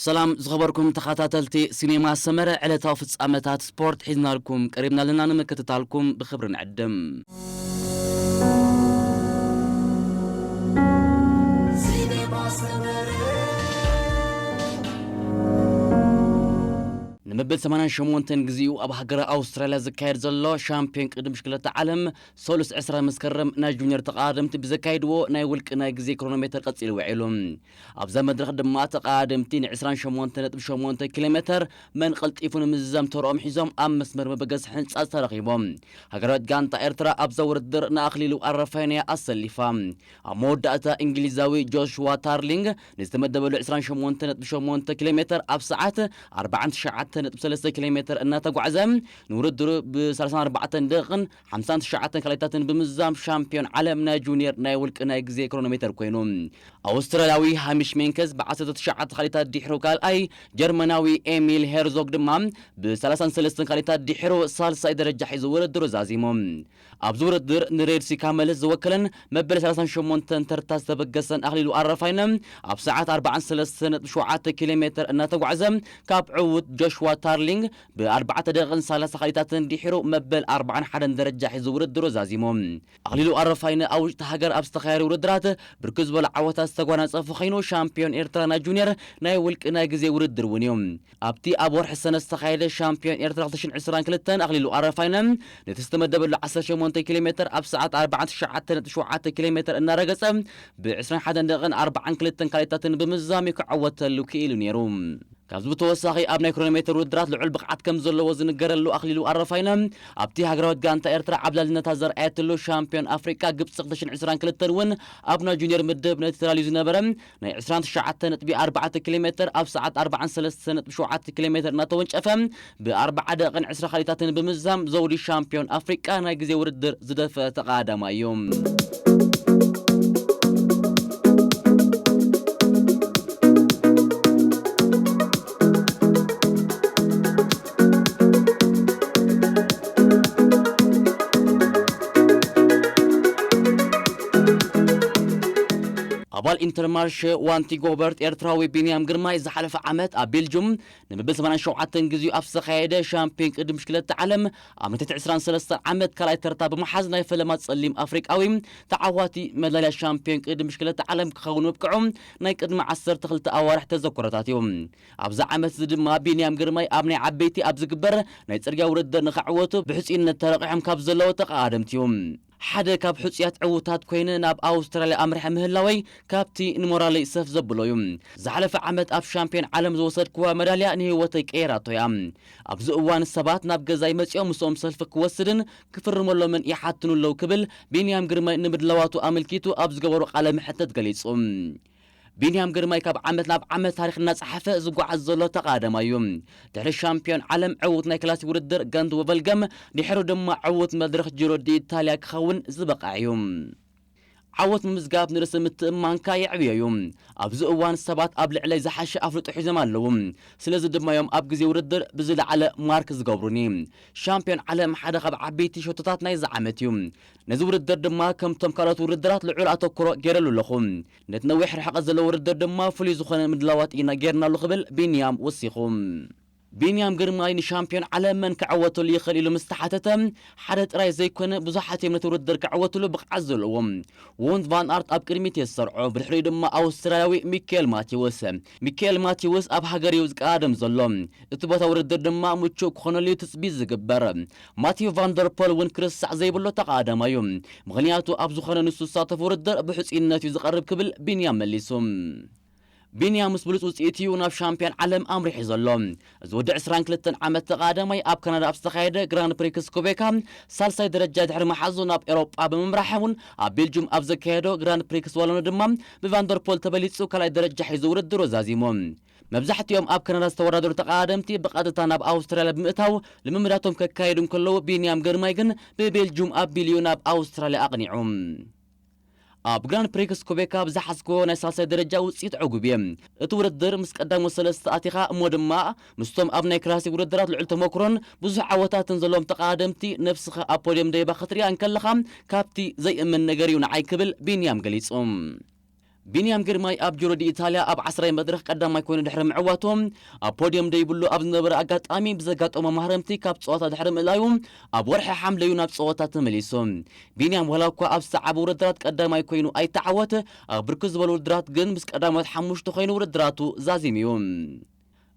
ሰላም ዝኸበርኩም ተኸታተልቲ ሲኔማ ሰመረ፣ ዕለታዊ ፍጻመታት ስፖርት ሒዝናልኩም ቀሪብና ኣለና፣ ንምክትታልኩም ብኽብሪ ንዕድም። ንመበል ሰማንያን ሸሞንተን ግዜኡ ኣብ ሃገረ ኣውስትራልያ ዝካየድ ዘሎ ሻምፒዮን ቅድድም ብሽክለታ ዓለም፣ ሰሉስ ዕስራ መስከረም ናይ ጁኒየር ተቐዳደምቲ ብዘካይድዎ ናይ ውልቂ ናይ ግዜ ክሮኖሜተር ቀጺሉ ውዒሉ። ኣብዛ መድረኽ ድማ ተቐዳደምቲ ን ዕስራን ሸሞንተን ነጥቢ ሸሞንተ ኪሎ ሜተር መን ቀልጢፉ ንምዝዛም ተርኦም ሒዞም ኣብ መስመር መበገሲ ሕንጻጽ ተረኺቦም። ሃገራዊት ጋንታ ኤርትራ ኣብዛ ውድድር ንኣኽሊሉ ኣረፋይነያ ኣሰሊፋ። ኣብ መወዳእታ እንግሊዛዊ ጆሽዋ ታርሊንግ ንዝተመደበሉ ዕስራን ሸሞንተን ነጥቢ ሸሞንተ ኪሎ ሜተር ኣብ ሰዓት ኣርባዓን ትሽዓተን ነጥቢ ሰለስተ ኪሎ ሜተር እናተጓዕዘ ንውድድሩ ብ ሰላሳን ኣርባዕተን ደቂቕን ሓምሳን ትሽዓተን ካልኢታትን ብምዝዛም ሻምፒዮን ዓለም ናይ ጁኒየር ናይ ውልቂ ናይ ግዜ ክሮኖሜተር ኮይኑ። ኣውስትራልያዊ ሃሚሽ ሜንከስ ብ ዓሰርተ ትሽዓተ ካልኢታት ድሕሩ ካልኣይ፣ ጀርመናዊ ኤሚል ሄርዞግ ድማ ብ ሰላሳን ሰለስተን ካልኢታት ድሕሩ ሳልሳይ ደረጃ ሒዙ ውድድሩ ዛዚሙ። ኣብዚ ውድድር ንሬድ ሲ ካመልስ ዝወከለን መበል ሰላሳን ሸሞንተን ተርታ ዝተበገሰን ኣኽሊሉ ኣረፋይነ ኣብ ሰዓት ኣርባዓን ሰለስተን ነጥቢ ሸውዓተ ኪሎ ሜተር እናተጓዕዘ ካብ ዕዉት ጆሽዋ ታርሊንግ ብ ኣርባዕተ ደቂቕን ሰላሳ ካልኢታትን ድሒሩ መበል ኣርባዓን ሓደን ደረጃ ሒዙ ውድድሩ ዛዚሙ። ኣኽሊሉ ኣረፋይነ ኣብ ውሽጢ ሃገር ኣብ ዝተኻየደ ውድድራት ብርክት ዝበሉ ዓወታት ዝተጓናጸፈ ኮይኑ፣ ሻምፒዮን ኤርትራ ናይ ጁኒየር ናይ ውልቂ ናይ ግዜ ውድድር እውን እዩ። ኣብቲ ኣብ ወርሒ ሰነ ዝተኻየደ ሻምፒዮን ኤርትራ ክልተ ሽሕን ዕስራን ክልተን ኣኽሊሉ ኣረፋይነ ነቲ ዝተመደበሉ ዓሰርተ ሸሞንተ ኪሎ ሜተር ኣብ ሰዓት ኣርባዓን ትሽዓተን ነጥቢ ሸውዓተ ኪሎ ሜተር እናረገጸ ብ ዕስራን ሓደን ደቂቕን ኣርባዓን ክልተን ካልኢታትን ብምዝዛም ክዕወተሉ ክኢሉ ነይሩ። ካብዚ ብተወሳኺ ኣብ ናይ ክሮኖሜተር ውድድራት ልዑል ብቕዓት ከም ዘለዎ ዝንገረሉ ኣኽሊሉ ኣረፋይነ ኣብቲ ሃገራዊት ጋንታ ኤርትራ ዓብላልነታ ዘርኣየትሉ ሻምፒዮን ኣፍሪቃ ግብጺ ክልተ ሽሕን ዕስራን ክልተን እውን ኣብ ናይ ጁኒየር ምድብ ነቲ ተላልዩ ዝነበረ ናይ ዕስራን ትሽዓተን ነጥቢ ኣርባዕተ ኪሎ ሜተር ኣብ ሰዓት ኣርባዓን ሰለስተን ነጥቢ ሸውዓተ ኪሎ ሜተር እናተወንጨፈ ብኣርባዓ ደቂቕን ዕስራ ካልኢታትን ብምዝዛም ዘውዲ ሻምፒዮን ኣፍሪቃ ናይ ግዜ ውድድር ዝደፈአ ተቐዳዳማይ እዩ። ኣባል ኢንተርማርሽ ዋንቲ ጎበርት ኤርትራዊ ቢንያም ግርማይ ዝሓለፈ ዓመት ኣብ ቤልጁም ንመበል ሰማንያን ሸውዓተን ግዜኡ ኣብ ዝተኻየደ ሻምፒዮን ቅድድም ብሽክለታ ዓለም ኣብ ናይ ትሕቲ ዕስራን ሰለስተን ዓመት ካልኣይ ተርታ ብምሓዝ ናይ ፈለማ ጸሊም ኣፍሪቃዊ ተዓዋቲ መዳልያ ሻምፒዮን ቅድድም ብሽክለታ ዓለም ክኸውን ምብቅዑ ናይ ቅድሚ ዓሰርተ ክልተ ኣዋርሕ ተዘክሮታት እዩ። ኣብዚ ዓመት እዚ ድማ ቢንያም ግርማይ ኣብ ናይ ዓበይቲ ኣብ ዝግበር ናይ ጽርግያ ውድድር ንኽዕወቱ ብሕጹይነት ተረቒሖም ካብ ዘለዉ ተቐዳደምቲ እዩ። ሓደ ካብ ሕጹያት ዕዉታት ኮይነ ናብ ኣውስትራልያ ኣምሪሐ ምህላወይ ካብቲ ንሞራለይ ሰፍ ዘብሎ እዩ። ዝሓለፈ ዓመት ኣብ ሻምፒዮን ዓለም ዝወሰድክዋ መዳልያ ንህይወተይ ቀይራቶ እያ። ኣብዚ እዋን ሰባት ናብ ገዛይ መጺኦም ምስኦም ሰልፊ ክወስድን ክፍርመሎምን ይሓትኑ ኣለዉ ክብል ቢንያም ግርማይ ንምድላዋቱ ኣመልኪቱ ኣብ ዝገበሮ ቃለ መሕተት ገሊጹ። ቢንያም ግርማይ ካብ ዓመት ናብ ዓመት ታሪኽ እናጸሓፈ ዝጓዓዝ ዘሎ ተቐዳዳማይ እዩ። ድሕሪ ሻምፒዮን ዓለም ዕዉት ናይ ክላሲክ ውድድር ገንት ወበልገም፣ ድሕሩ ድማ ዕዉት መድረኽ ጂሮ ዲ ኢታልያ ክኸውን ዝበቕዐ እዩ። ዓወት ምምዝጋብ ንርእሰ ምትእምማንካ የዕብዮ እዩ። ኣብዚ እዋን ሰባት ኣብ ልዕለይ ዝሓሸ ኣፍልጦ ሒዞም ኣለዉ። ስለዚ ድማ እዮም ኣብ ግዜ ውድድር ብዝለዓለ ማርክ ዝገብሩኒ። ሻምፒዮን ዓለም ሓደ ካብ ዓበይቲ ሸቶታት ናይዚ ዓመት እዩ። ነዚ ውድድር ድማ ከምቶም ካልኦት ውድድራት ልዑል ኣተኩሮ ገይረሉ ኣለኹ። ነቲ ነዊሕ ርሕቀት ዘለዎ ውድድር ድማ ፍሉይ ዝኾነ ምድላዋት ኢና ጌርናሉ ክብል ቢንያም ወሲኹ። ቢንያም ግርማይ ንሻምፒዮን ዓለም መን ክዕወተሉ ይኽእል ኢሉ ምስ ተሓተተ፣ ሓደ ጥራይ ዘይኮነ ብዙሓት እዮም ነቲ ውድድር ክዕወትሉ ብቕዓት ዘለዎም። ዎንት ቫን ኣርት ኣብ ቅድሚት የሰርዖ፣ ብድሕሪኡ ድማ ኣውስትራልያዊ ሚካኤል ማቴዎስ። ሚካኤል ማቴዎስ ኣብ ሃገር እዩ ዝቀዳደም ዘሎ። እቲ ቦታ ውድድር ድማ ምቹእ ክኾነሉ እዩ ትጽቢት ዝግበር። ማቲው ቫንደርፖል እውን ክርሳዕ ዘይብሎ ተቐዳዳማይ እዩ። ምኽንያቱ ኣብ ዝኾነ ንሱ ዝሳተፍ ውድድር ብሕጹይነት እዩ ዝቐርብ ክብል ቢንያም መሊሱ። ቢንያም ምስ ብሉጽ ውጽኢት እዩ ናብ ሻምፒዮን ዓለም ኣምሪሑ ዘሎ። እዚ ወዲ ዕስራን ክልተን ዓመት ተቐዳዳማይ ኣብ ካናዳ ኣብ ዝተኻየደ ግራንድ ፕሪክስ ኩቤካ ሳልሳይ ደረጃ ድሕሪ መሓዙ ናብ ኤውሮጳ ብምምራሕ እውን ኣብ ቤልጁም ኣብ ዘካየዶ ግራንድ ፕሪክስ ዋሎንድ ድማ ብቫንደርፖል ተበሊጹ ካልኣይ ደረጃ ሒዙ ውድድሩ ዛዚሙ። መብዛሕትኦም ኣብ ካናዳ ዝተወዳደሩ ተቐዳደምቲ ብቐጥታ ናብ ኣውስትራልያ ብምእታው ልምምዳቶም ከካየዱ እንከለዉ፣ ቢንያም ግርማይ ግን ብቤልጁም ኣቢሉ እዩ ናብ ኣውስትራልያ ኣቕኒዑ። ኣብ ግራንድ ፕሪክስ ኩቤካ ብዝሓዝክዎ ናይ ሳልሳይ ደረጃ ውጽኢት ዕጉብ እየ። እቲ ውድድር ምስ ቀዳሞት ሰለስተ ኣቲኻ እሞ ድማ ምስቶም ኣብ ናይ ክላሲክ ውድድራት ልዑል ተመክሮን ብዙሕ ዓወታትን ዘለዎም ተቐዳደምቲ ነብስኻ ኣብ ፖድየም ደይባ ክትሪኣ እንከለኻ ካብቲ ዘይእመን ነገር እዩ ንዓይ ክብል ቢንያም ገሊጹ። ቢንያም ግርማይ ኣብ ጁሮ ዲ ኢታልያ ኣብ ዓስራይ መድረኽ ቀዳማይ ኮይኑ ድሕሪ ምዕዋቱ፣ ኣብ ፖድየም ደይብሉ ኣብ ዝነበረ ኣጋጣሚ ብዘጋጠሞ ማህረምቲ ካብ ጸወታ ድሕሪ ምእላዩ፣ ኣብ ወርሒ ሓምለ እዩ ናብ ጸወታ ተመሊሱ። ቢንያም ዋላ እኳ ኣብ ዝሰዓቡ ውድድራት ቀዳማይ ኮይኑ ኣይተዓወት፣ ኣብ ብርክት ዝበሉ ውድድራት ግን ምስ ቀዳሞት ሓሙሽተ ኮይኑ ውድድራቱ ዛዚሙ እዩ።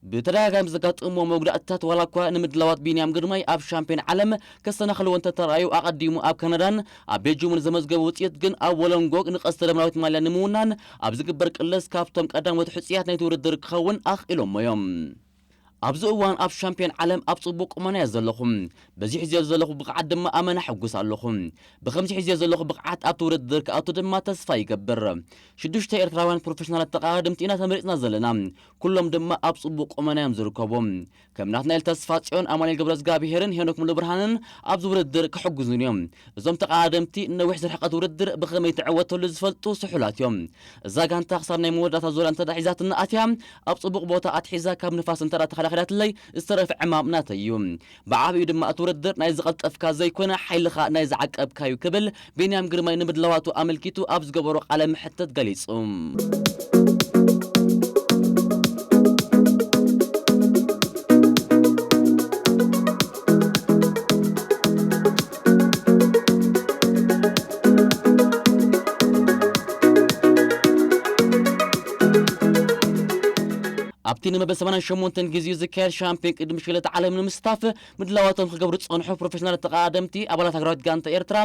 ብተደጋጋሚ ዘጋጥሞ መጉዳእትታት ዋላ እኳ ንምድላዋት ቢንያም ግርማይ ኣብ ሻምፒዮን ዓለም ከሰናኽልዎ እንተተራእዩ፣ ኣቐዲሙ ኣብ ካናዳን ኣብ ቤልጅዩምን ዘመዝገቡ ውጽኢት ግን ኣብ ወለንጎ ንቀስተ ደመናዊት ማልያ ንምውናን ኣብ ዝግበር ቅለስ ካብቶም ቀዳሞት ሕጹያት ናይቲ ውድድር ክኸውን ኣኽኢሎሞ እዮም። ኣብዚ እዋን ኣብ ሻምፒዮን ዓለም ኣብ ጽቡቕ ቁመና እየ ዘለኹ። በዚ ሒዝዮ ዘለኹ ብቕዓት ድማ ኣመና ሕጉስ ኣለኹ። ብኸምዚ ሒዝዮ ዘለኹ ብቕዓት ኣብቲ ውድድር ክኣቱ ድማ ተስፋ ይገብር። ሽዱሽተ ኤርትራውያን ፕሮፌሽናላት ተቐዳደምቲ ኢና ተመሪጽና ዘለና። ኩሎም ድማ ኣብ ጽቡቕ ቁመና እዮም ዝርከቡ። ከም ናትናኤል ተስፋ ጽዮን፣ ኣማኑኤል ገብረዝጋብሄርን ሄኖክ ሙሉብርሃንን ኣብዚ ውድድር ክሕግዙን እዮም። እዞም ተቐዳደምቲ ነዊሕ ዝርሕቀት ውድድር ብኸመይ ትዕወተሉ ዝፈልጡ ስሑላት እዮም። እዛ ጋንታ ክሳብ ናይ መወዳእታ ዙርያ እንተ ደኣ ሒዛትና ኣትያ፣ ኣብ ጽቡቕ ቦታ ኣትሒዛ ካብ ንፋስ እንተ ደኣ ተኸላኺላትለይ ዝተረፈ ዕማም ናተይ እዩ። ብዓብዩ ድማ እቲ ውድድር ናይ ዝቐልጠፍካ ዘይኮነ ሓይልኻ ናይ ዝዓቀብካ እዩ ክብል ቢንያም ግርማይ ንምድላዋቱ ኣመልኪቱ ኣብ ዝገበሮ ቃለ መሕተት ገሊጹ። ኣብቲ ንመበል ሰማንያን ሸሞንተን ግዜኡ ዝካየድ ሻምፒዮን ቅድድም ብሽክለታ ዓለም ንምስታፍ ምድላዋቶም ክገብሩ ዝጸንሑ ፕሮፌሽናል ተቐዳደምቲ ኣባላት ሃገራዊት ጋንታ ኤርትራ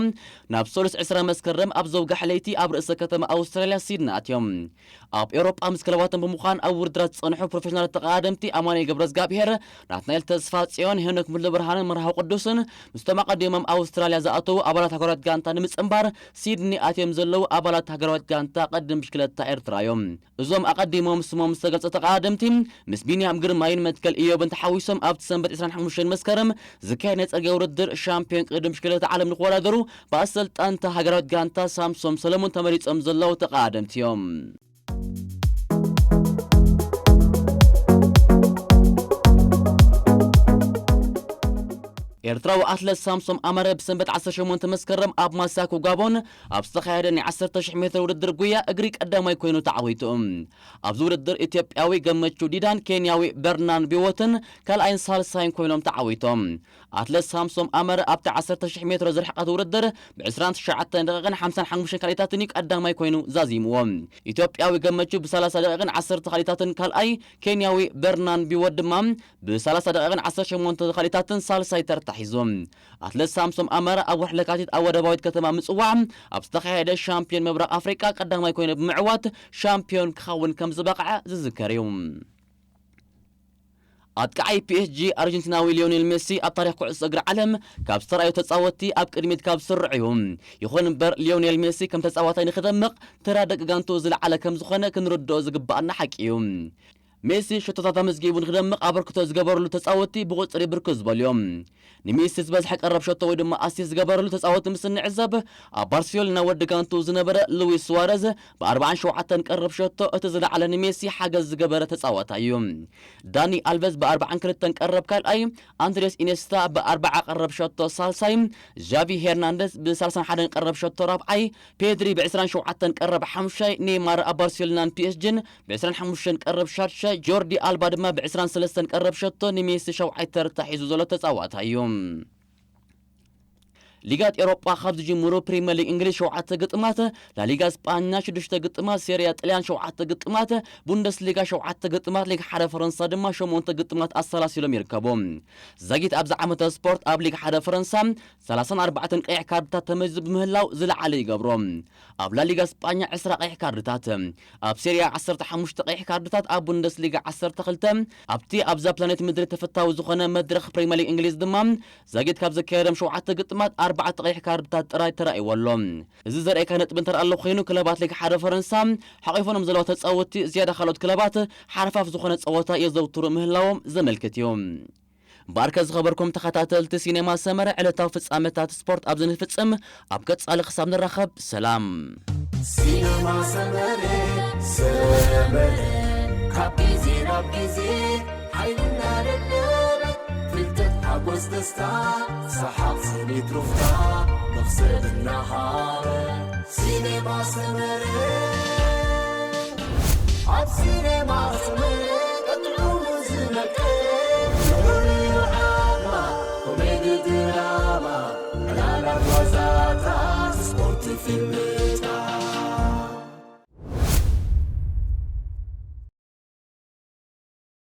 ናብ ሰሉስ ዕስራ መስከረም ኣብ ዘውጋሕ ለይቲ ኣብ ርእሰ ከተማ ኣውስትራልያ ሲድኒ ኣትዮም። ኣብ ኤውሮጳ ምስ ክለባቶም ብምዃን ኣብ ውድድራት ዝጸንሑ ፕሮፌሽናል ተቐዳደምቲ ኣማኑኤል ገብረዝጋብሄር፣ ናትናኤል ተስፋ ጽዮን፣ ሄኖክ ሙሉብርሃንን መርሃዊ ቅዱስን ምስቶም ኣቐዲሞም ኣውስትራልያ ዝኣተዉ ኣባላት ሃገራዊት ጋንታ ንምጽንባር ሲድኒ ኣትዮም ዘለዉ ኣባላት ሃገራዊት ጋንታ ቅድድም ብሽክለታ ኤርትራ እዮም። እዞም ኣቐዲሞም ስሞም ዝተገልጸ ተቐዳደምቲ ምስ ቢንያም ግርማይን መትከል ኢዮብን ተሓዊሶም ኣብቲ ሰንበት ዕስራን ሓሙሽተን መስከረም ዝካየድ ናይ ጽርግያ ውድድር ሻምፒዮን ቅድድም ብሽክለታ ዓለም ንክወዳደሩ ብኣሰልጣንታ ሃገራዊት ጋንታ ሳምሶም ሰለሙን ተመሪጾም ዘለዉ ተቐዳደምቲ እዮም። ኤርትራዊ ኣትለት ሳምሶም ኣመረ ብሰንበት ዓሰርተ ሸሞንተ መስከረም ኣብ ማሳኩ ጋቦን ኣብ ዝተኻየደ ናይ ዓሰርተ ሽሕ ሜትር ውድድር ጉያ እግሪ ቀዳማይ ኮይኑ ተዓዊቱ። ኣብዚ ውድድር ኢትዮጵያዊ ገመቹ ዲዳን ኬንያዊ በርናን ቢዎትን ካልኣይን ሳልሳይን ኮይኖም ተዓዊቶም። ኣትለት ሳምሶም ኣመረ ኣብቲ ዓሰርተ ሽሕ ሜትሮ ዝርሕቀት ውድድር ብ ዕስራን ትሽዓተን ደቂቕን ሓምሳን ሓሙሽተን ካልኢታትን እዩ ቀዳማይ ኮይኑ ዛዚምዎ። ኢትዮጵያዊ ገመቹ ብ ሰላሳ ደቂቕን ዓሰርተ ካልኢታትን ካልኣይ፣ ኬንያዊ በርናን ቢዎት ድማ ብ ሰላሳ ደቂቕን ዓሰርተ ሸሞንተ ካልኢታትን ሳልሳይ ተርታ ሒዙ። ኣትለት ሳምሶም ኣመረ ኣብ ወርሒ ለካቲት ኣብ ወደባዊት ከተማ ምጽዋዕ ኣብ ዝተኻየደ ሻምፒዮን ምብራቕ ኣፍሪቃ ቀዳማይ ኮይኑ ብምዕዋት ሻምፒዮን ክኸውን ከም ዝበቕዐ ዝዝከር እዩ። ኣጥቃዓይ ፒ ኤስ ጂ ኣርጀንቲናዊ ሊዮኔል ሜሲ ኣብ ታሪኽ ኩዕሶ እግሪ ዓለም ካብ ዝተራእዩ ተጻወትቲ ኣብ ቅድሚት ካብ ዝስርዑ እዩ። ይኹን እምበር ሊዮኔል ሜሲ ከም ተጻዋታይ ንኽደምቕ ተራ ደቂ ጋንትኡ ዝለዓለ ከም ዝኾነ ክንርድኦ ዝግብኣና ሓቂ እዩ። ሜሲ ሸቶታት ኣመዝጊቡ ንኽደምቕ ኣበርክቶ ዝገበረሉ ተጻወትቲ ብቑጽሪ ብርክት ዝበሉ እዮም። ንሜሲ ዝበዝሐ ቀረብ ሸቶ ወይ ድማ ኣሲስት ዝገበረሉ ተጻወቲ ምስ እንዕዘብ፣ ኣብ ባርሴሎና ወዲ ጋንቱ ዝነበረ ሉዊስ ሱዋረዝ ብ ኣርባዓን ሸውዓተን ቀረብ ሸቶ እቲ ዝለዓለ ንሜሲ ሓገዝ ዝገበረ ተጻዋታይ እዩ። ዳኒ ኣልቨዝ ብ ኣርባዓን ክልተን ቀረብ ካልኣይ፣ ኣንድሬስ ኢኔስታ ብ ኣርባዓ ቀረብ ሸቶ ሳልሳይ፣ ዣቪ ሄርናንደዝ ብ ሰላሳን ሓደን ቀረብ ሸቶ ራብዓይ፣ ፔድሪ ብ ዕስራን ሸውዓተን ቀረብ ሓሙሻይ፣ ኔይማር ኣብ ባርሴሎናን ፒ ኤስ ጂን ብ ዕስራን ሓሙሽተን ቀረብ ሻድሻይ፣ ጆርዲ ኣልባ ድማ ብ ዕስራን ሰለስተን ቀረብ ሸቶ ንሜሲ ሻውዓይ ተርታ ሒዙ ዘሎ ተጻዋታይ እዩ። ሊጋት ኤውሮጳ ካብ ዝጅምሩ ፕሪምየር ሊግ እንግሊዝ ሸውዓተ ግጥማት፣ ላሊጋ ስጳኛ ሽዱሽተ ግጥማት፣ ሴሪያ ጥልያን ሸውዓተ ግጥማት፣ ቡንደስሊጋ ሸውዓተ ግጥማት፣ ሊግ ሓደ ፈረንሳ ድማ ሸሞንተ ግጥማት ኣሰላሲሎም ይርከቡ። ዛጊት ኣብዚ ዓመተ ስፖርት ኣብ ሊግ ሓደ ፈረንሳ ሰላሳን ኣርባዕተን ቀይሕ ካርድታት ተመዚዙ ብምህላው ዝለዓለ ይገብሮ። ኣብ ላሊጋ ስጳኛ ዕስራ ቀይሕ ካርድታት፣ ኣብ ሴሪያ ዓሰርተ ሓሙሽተ ቀይሕ ካርድታት፣ ኣብ ቡንደስሊጋ ዓሰርተ ክልተ፣ ኣብቲ ኣብዛ ፕላኔት ምድሪ ተፈታዊ ዝኾነ መድረኽ ፕሪምየር ሊግ እንግሊዝ ድማ ዛጊት ካብ ዘካየዶም ሸውዓተ ግጥማት ኣርባዕተ ቀይሕ ካርድታት ጥራይ ተራእይዎ ኣሎ። እዚ ዘርእየካ ነጥቢ እንተ ኣሎ ኮይኑ ክለባት ሊግ ሓደ ፈረንሳ ሓቒፎም ዘለዋ ተጻወትቲ ዝያዳ ካልኦት ክለባት ሓርፋፍ ዝኾነ ጸወታ የዘውትሩ ምህላዎም ዘመልክት እዩ። እምበኣርከ ዝኸበርኩም ተኸታተልቲ ሲኔማ ሰመረ ዕለታዊ ፍጻመታት ስፖርት ኣብዚ ንፍጽም። ኣብ ቀጻሊ ክሳብ ንራኸብ ሰላም። ሲነማ ሰመረ፣ ሰመረ፣ ካብ ግዜ ናብ ግዜ ሓይሊ እናደለበ፣ ፍልጠት፣ ሓጎስ፣ ደስታ፣ ሰሓቕ፣ ስኒት፣ ሩፍታ፣ መኽሰብ እናሃበ። ሲነማ ሰመረ። ኣብ ሲኔማ ሰመረ ቀጥዑ ዝመቀ። ርኡይ ዓማ፣ ኮሜዲ ድራማ፣ ዕላላት ዋዛታት፣ ስፖርት ፊልም